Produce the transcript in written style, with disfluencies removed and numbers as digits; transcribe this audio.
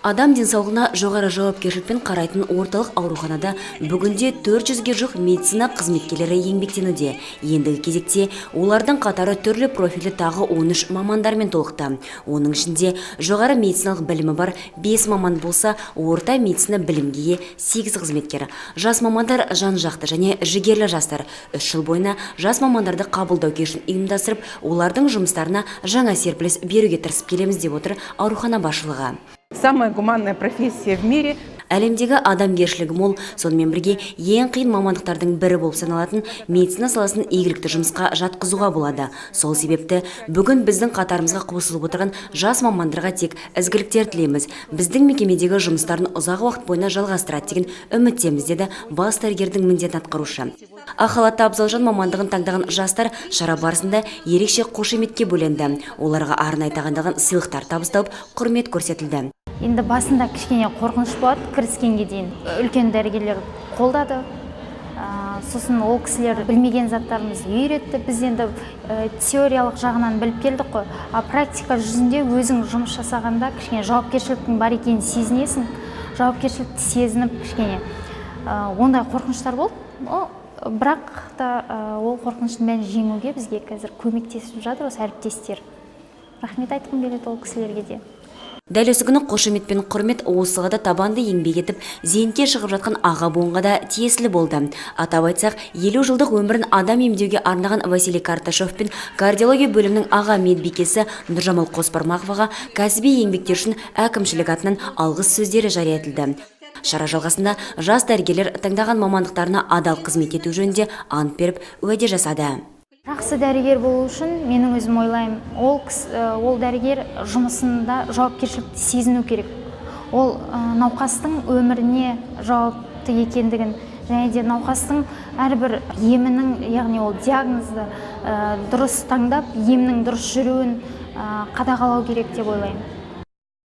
Адам денсаулығына жоғары жауапкершілікпен қарайтын орталық ауруханада бүгінде 400-ге жуық медицина қызметкерлері еңбектенуде. Ендігі кезекте олардың қатары түрлі профильді тағы 13 мамандармен толықты. Оның ішінде жоғары медициналық білімі бар 5 маман болса, орта медицина білімге ие 8 қызметкер. Жас мамандар жан-жақты және жігерлі жастар. 3 жыл бойына жас мамандарды қабылдау кешін ұйымдастырып, олардың жұмыстарына жаңа серпіліс беруге тырысып келеміз деп отыр аурухана басшылығы. Самая гуманная профессия в мире. Әлемдегі адамгершілігі мол, сонымен бірге ең қиын мамандықтардың бірі болып саналатын медицина саласын игілікті жұмысқа жатқызуға болады. Сол себепті бүгін біздің қатарымызға қосылып отырған жас мамандарға тек ізгіліктер тілейміз. Біздің мекемедегі жұмыстарын ұзақ уақыт бойына жалғастырады деген үміттеміз, деді бас дәрігердің міндетін атқарушы. Ақ халатты абзал жан мамандығын таңдаған жастар шара барысында ерекше қошеметке бөленді. Оларға арнайы тағайындалған сыйлықтар табысталып, құрмет көрсетілді. Енді басында кішкене қорқыныш болады кіріскенге дейін. Үлкен дәрігерлер қолдады. Сосын ол кісілер білмеген заттарымызды үйретті. Біз енді теориялық жағынан біліп келдік қой, а практика жүзінде өзің жұмыс жасағанда кішкене жауапкершіліктің бар екенін сезінесің. Жауапкершілікті сезініп, кішкене ондай қорқыныштар болды. О, бірақ та ол қорқыныштың бәрін жеңуге бізге қазір көмектесіп жатыр осы әріптестер. Рахмет айтқым келеді ол кісілерге де. Дәл осы күні қошемет пен құрмет осы салада табанды еңбек етіп, зейнетке шығып жатқан аға буынға да тиесілі болды. Атап айтсақ, 50 жылдық өмірін адам емдеуге арнаған Василий Карташов пен кардиология бөлімінің аға медбикесі Нұржамал Қосбармақоваға кәсіби еңбектері үшін әкімшілік атынан алғыс сөздері жария етілді. Шара жалғасында жас дәрігерлер таңдаған мамандықтарына адал қызмет ету жөнінде ант беріп, уәде жасады. Жақсы дәрігер болу үшін, менің өзім ойлаймын, ол дәрігер жұмысында жауапкершілікті сезіну керек. Ол науқастың өміріне жауапты екендігін және де науқастың әрбір емінің, яғни ол диагнозды дұрыс таңдап, емнің дұрыс жүруін қадағалау керек деп ойлаймын.